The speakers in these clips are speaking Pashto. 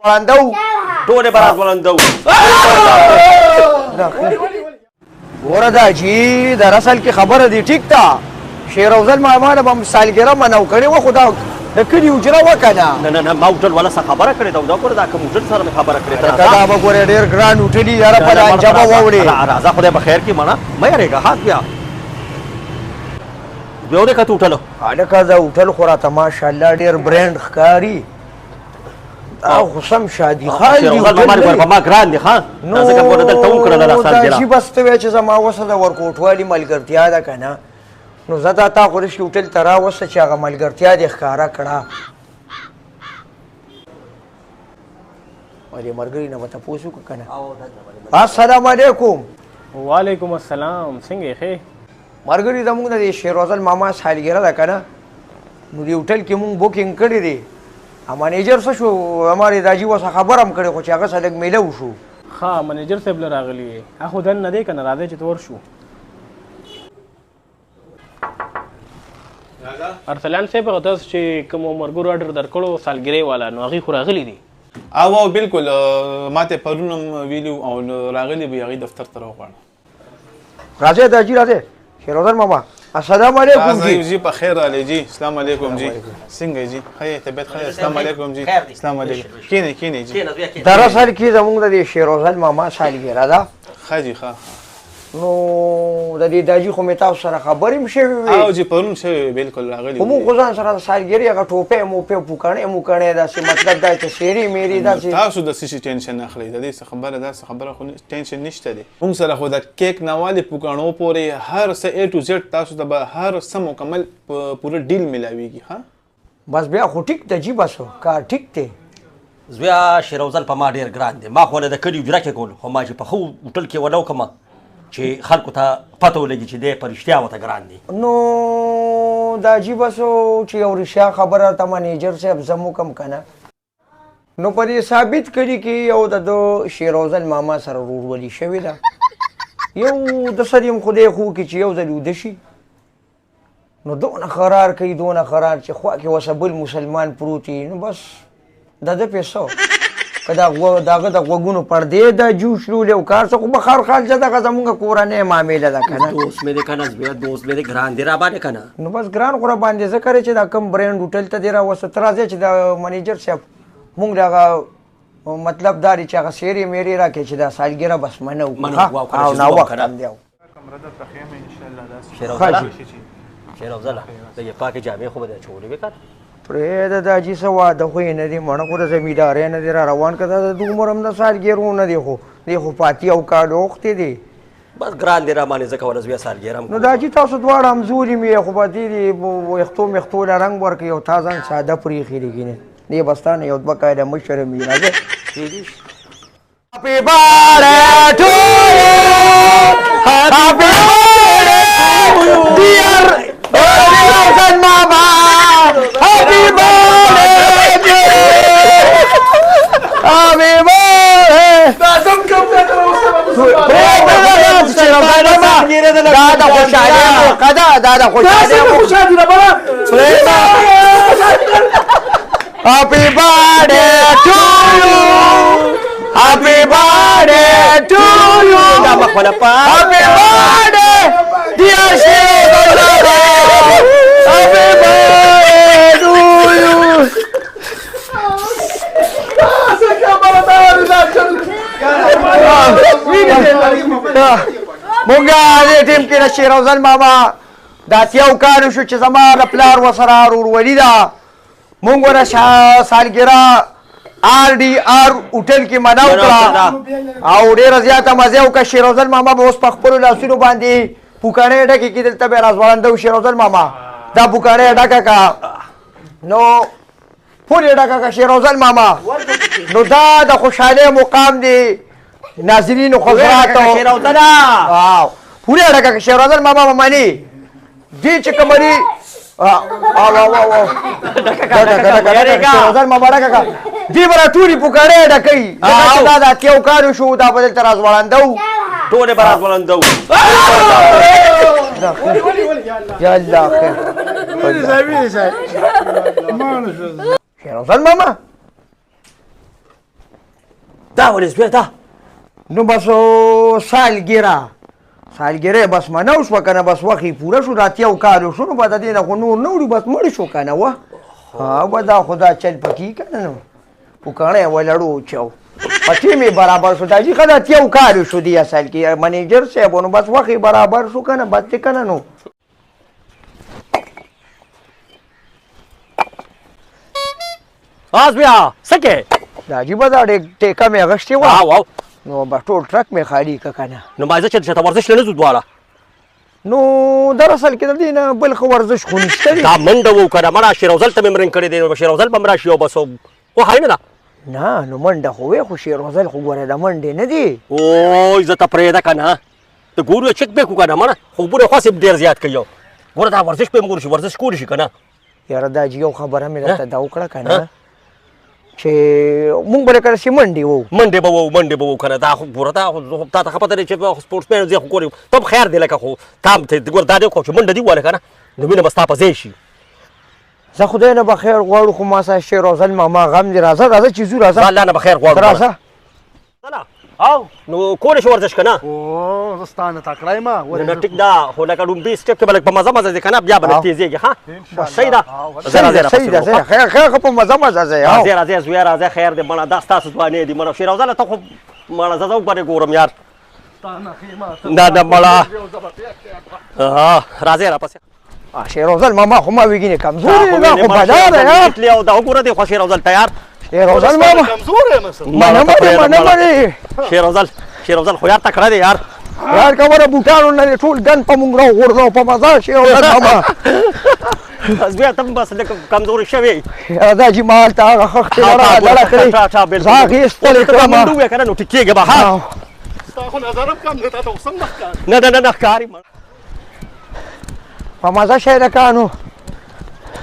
وړاندو، ټولې به راځوړندو. ګوره دا چې در اصل کې خبره دی ټیک ده، شیروزل ماما له به سالګره منو کړې وه، خو دا د کلي حجره وه که نه؟ نه نه نه، ما هوټل والا سره خبره کړې ده. دا ګوره، دا کوم هوټل سره مې خبره کړې ده. لکه دا به ګورې ډېر ګران هوټل وي یاره، په لانجه به واوړې. راځه، خدای به خیر کړي. مړه مه یېرېږه. ها بیا بیا ودې کته هوټل. هلکه دا هوټل خو راته ماشاءالله ډېر برانډ ښکاري. دا خو سم شادي خان دی. شیروزل ماما دې په ما ګران دی. ښه، دا ځکه مو دلته وکړله دا نو دا سالګره. چې بس ته وایې چې زما وسه د ورکوټوالي ملګرتیا ده که نه، نو زه دا تا خو داسې هوټل ته راوسته چې هغه ملګرتیا دې ښکاره کړه. دې ملګري نه به تپوس وکړه که نه؟ السلام علیکم. وعلیکم السلام، څنګه یې؟ ښې ملګري، زموږ د دې شیروزل ماما سالګره ده که نه، نو دې هوټل کې مونږ بوکینګ کړی دی. منیجر څه شو؟ همارې داجي وسه خبره هم کړې، خو چې هغه سره لږ میله وشو. ښه، منیجر صاحب له راغلی یې؟ اخو دننه دی که نه؟ راځئ چې ته ورشو. ارسلان صاحب، هغه تاسو چې کوم مرګرو ارډر درکړو سالګرې والا، نو هغوی خو راغلي دي. او او بالکل، ما ته پرون هم ویلي او راغلي به، هغوی دفتر ته راوغواړه. راځئ داجي، راځئ. شیروزل ماما، السلام علیکم. جی جی جی، په خیر راغلی جی. السلام علیکم جی، څنګه جی؟ ښه یې؟ طبیعت ښه دی؟ السلام علیکم جی. السلام علیکم. کینې کینې جی. در اصل کې زموږ د دې شیروزل ماما سالګره ده. ښه جی، ښه. نو د دې داجي خو مې تاسو سره خبرې هم شوې وې. او جی، پرون شوې وې، بالکل راغلي. خو مونږ خو ځان سره د سالګرې هغه ټوپۍ موپۍ پوکڼۍ موکڼۍ داسې، مطلب دا چې سیرې میرې داسې. تاسو د څه شي ټینشن نه اخلئ؟ د دې څه خبره، داسې خبره خو ټینشن نشته دی. مونږ سره خو د کیک نه والې پوکڼو پورې هر څه ای ټو زیډ، تاسو ته به هر څه مکمل پوره ډیل ملاویږي. ها بس بیا خو ټیک ده جي، بس کار ټیک دی. زویا، شیروزل په ما ډېر ګران دی. ما خو له د کلي حجره کې کول، خو ما چې په ښه هوټل کې ولو کومه چې خلکو ته پته ولګي چې دی په رښتیا ورته ګران دی. نو دا عجیبه سو چې یو رښتیا خبره ته منیجر صاحب زه وکم که نه، نو په دې ثابت کلي کې یو د ده شیروزل ماما سره ورورولي شوې ده. یو د سر هم خدای خو کې چې یو ځل وده شي، نو دونه قرار کوي، دونه قرار چې خوا کې وسه بل مسلمان پروت وي، نو بس د ده پې څه که دا د هغه د غوږونو پردې د جوش لولې او کار څه، خو به خر خال چې دغه زمونږ کورنۍ معامله ده که نه. دوست مې دی که نه زویه، دوست مې دی، ګران دی را باندې که نه. نو بس ګران خو راباندې ځکه دی چې دا کوم برانډ هوټل ته دې راوسته. ته راځې چې د منیجر صاحب مونږ له هغه مطلب دا دی چې هغه سیرې میرې راکړې چې دا سالګره بس منه وکړو. منه ښه؟ وکړو، کنه او چې ناوخته زه وکړم. هم دی. کمره درته ښیم انشاءالله داسې. شیروزله. ښه شیروزله، دغې پاکې جامې خو به دې اچولې وي که نه؟ پرېږده دا جي، څه واده خو یې نه دی مړه، خو د زمیندارۍ نه دی را روان که دا د عمر هم د سالګرو نه دی، خو دی خو پاتې او کالو اوښتې دی. بس ګران دی را باندې ځکه ورځ بیا سالګره هم. نو دا چې تاسو دواړه همزولي مې یې، خو به دې دې ویښتو مېښتو له رنګ ورکوي او تا ځان ساده پرېښي دی کینې، دې به ستا نه یو دوه کاله مشر هم وي. راځه. کېدی شي. Happy birthday to you. Happy birthday, dear Dear Mama. Happy birthday to you. Happy birthday. دا زم کوم ځای ته راوستم مسلمان؟ دا د خوشحالۍ موقع ده، دا د دا خوشحالۍ څنګه موقع. خوشحالي ده بله؟ Happy birthday to you. Happy birthday to you. دا به خپله پاک. Happy birthday, dear Shirozal. Happy birthday to you. دا څنګه بله دا دا چل؟ مونږه دې ټیم کې د شیروزل ماما د اتیاو کالو شو چې زما د پلار ورسره ورورولي ده. مونږ ورته سالګره آر ډي آر هوټل کې منع وکړه او ډېره زیاته مزه وکړه. شیروزل ماما به اوس په خپلو لاسونو باندې پوکڼۍ ډکې کړي، دلته به یې راځوړندو. شیروزل ماما، دا پوکڼۍ ډکه کړه، نو پولې ډکه کړه شیروزل ماما. نو دا د خوشحالۍ مقام دی ناظرینو حضراتو. شیروزله. واو، پوره ډکه کړه شیروزل ماما. به مني دې چې کوم دي. او او او او ډکه کړه، ډکه کړه، ډکه شیروزل ماما، ډکه کړه. دې به راټولې پوکڼۍ ډکوي، ځکه چې دا د اتیاو کالو شو، دا به دلته راځوړندو. ټولې به راځوړندو. یا الله خیر. شیروزل ماما. دا ولې زویه دا؟ نو بس سالګیره سالګیره بس منه وشوه که نه، بس وخت یې پوره شو، د 80 کالو شو، نو به د دې نه خو نور نه وړي، بس مړ شو که نه. وه ها به دا خو دا چل پکې که نه، نو پوکڼی ولړو چو په ټیم یې برابر شو. دا جي ښه د 80 کالو شو دی اصل کې منیجر صاحب، نو بس وخت یې برابر شو که نه، بس دی که نه. نو ها زویه څه کې؟ دا عجیبه دا ټیکه مې اخیستې وه، واو نو به ټول ټرک مې خالي که که نه. نو ما زه چې ته ورزش له نه ځو دواړه؟ نو دراصل کې د دې نه بل ښه ورزش خو نشته دی. دا منډه وو که نه مړه، شېروزل ته مې مرنګ کړی دی، نو شېروزل به هم راشي او بس خو ښایي نه ده. نه نو منډه خو وې، خو شېروزل خو ګوره د منډې نه دی. اوی زه ته پرېږده که نه، ته ګورو چک به کو که نه مړه، خوبونه خو هسې ډېر زیات کوي. ګوره دا ورزش به هم ګورو چې ورزش کولی شي که نه. یاره دا چې یو خبره مې درته دا وکړه که نه، چې مونږ به لکه داسې منډې وو، منډې به وو، منډې به وو که نه. دا خو ګوره دا خو تا ته ښه پته دی چې سپورټسمین زه خو ګورې ته هم خیر دی، لکه خو تا هم ګوره دا دی خو چې منډه دي ووهله که نه، نو مینه به ستا په ځای شي. زه خدای نه به خیر غواړو، خو ما سره شېروزل ماما غم دی. راځه راځه چې ځو، راځه. زه الله نه به خیر غواړو. راځه. او نو کولی شي ورزش که نه؟ او زه ستا نه تکړه یم. نه ټیک ده، خو لکه لومبي سټیپ کې به لږ په مزه مزه ځې که نه، بیا به لږ تېزېږي. ښه صحیح ده، زه راځی صحیح ده، صحیح. خیر خیر، خو په مزه مزه ځې. راځی راځی زویه راځی، خیر دی مړه، دا ستاسو ځواني دي مړه. شېروزله ته خو مړه زه وبرې ګورم یار. نه نه مړه راځی راپسې. شېروزل ماما خو ما ویګینې کمزوري دی، دا خو بلا ده یار. او دا وګوره دی خو شېروزل تیار. شېروزل ماما کمزوری یم. منه منه منه منه. شېروزل شېروزل خو یار تکړه دی یار. یار که وره بوټانو نه ټول ګن په مونږ راوغورځوه په مزه شېروزل ماما. زویه ته هم بس لږ کمزوري شوې. یاره دا چې ما هلته هغه خښتې لره دړه کړې، زه هغې ستړې کړم. منډه ووایه که نه نو ټیک کېږي به. ها ستا خو نظر هم کم دی، تا ته اوس هم نه ښکاري. نه نه نه ښکاري په مزه شی لکانو.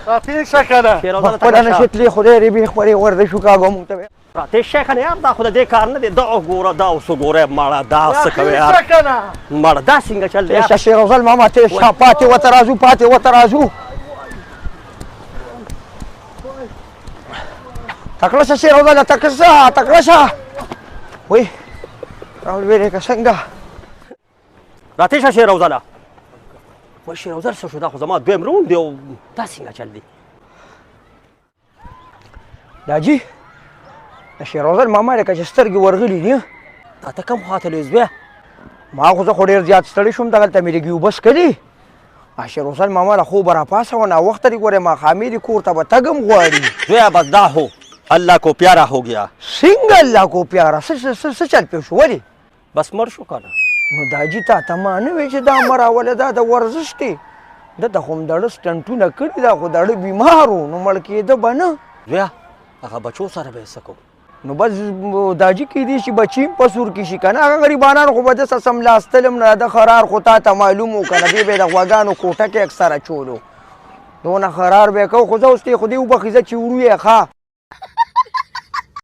راتېر شه که نه خپله نه شي تلې، خدای دې بې خبرې ورزش وکاږه مونږ ته. راتېر شه که نه یار، دا خو د دې کار نه دی. دا وګوره دا اوس وګوره مړه، دا څه کوې یار مړه، دا څنګه چل دی یار؟ شه شېروزل ماما تېر شه، پاتې ورته راځو، پاتې ورته راځو. تکړه شه شېروزله، تکړه شه، تکړه شه. وی راولوېدې که څنګه؟ راتېر شه شېروزله. وای شېروزل څه شو؟ دا خو زما دویم روند دی او دا څنګه چل دی؟ دا جي د شېروزل ماما لکه چې سترګې ورغلي دي. تا ته کوم خوا ته لوی زویه؟ ما خو زه خو ډېر زیات ستړی شوم، دغلته مې لږې اوبه څښلې. شېروزل ماما له خوبه راپاڅوه، ناوخته دي ګورې ماښامې دي، کور ته به تګ هم غواړي. زویه بس دا هو الله کو پیاره هو ګیا. څنګه الله کو پیاره؟ څه چل پېښ شو؟ ولې؟ بس مړ شو که نه. نو دا جي تا ته ما نه وې چې دا مه راوله، دا د ورزش دی. ده ته خو هم دړه سټنټونه کړي، دا خو دړه بیمار و، نو مړ کېده به نه. زویه هغه بچو سره به یې څه کوو؟ نو بس دا جي کېدای شي بچي هم په سور کې شي که نه. هغه غریبانان خو به داسې سملاستل هم نه، د خرار خو تا ته معلوم و که نه، دی به یې د غواګانو کوټه کې اکثره چولو، دونه خرار به یې کوو. خو زه اوس دی خو دې وبخښي، زه چې وړو یې ښه.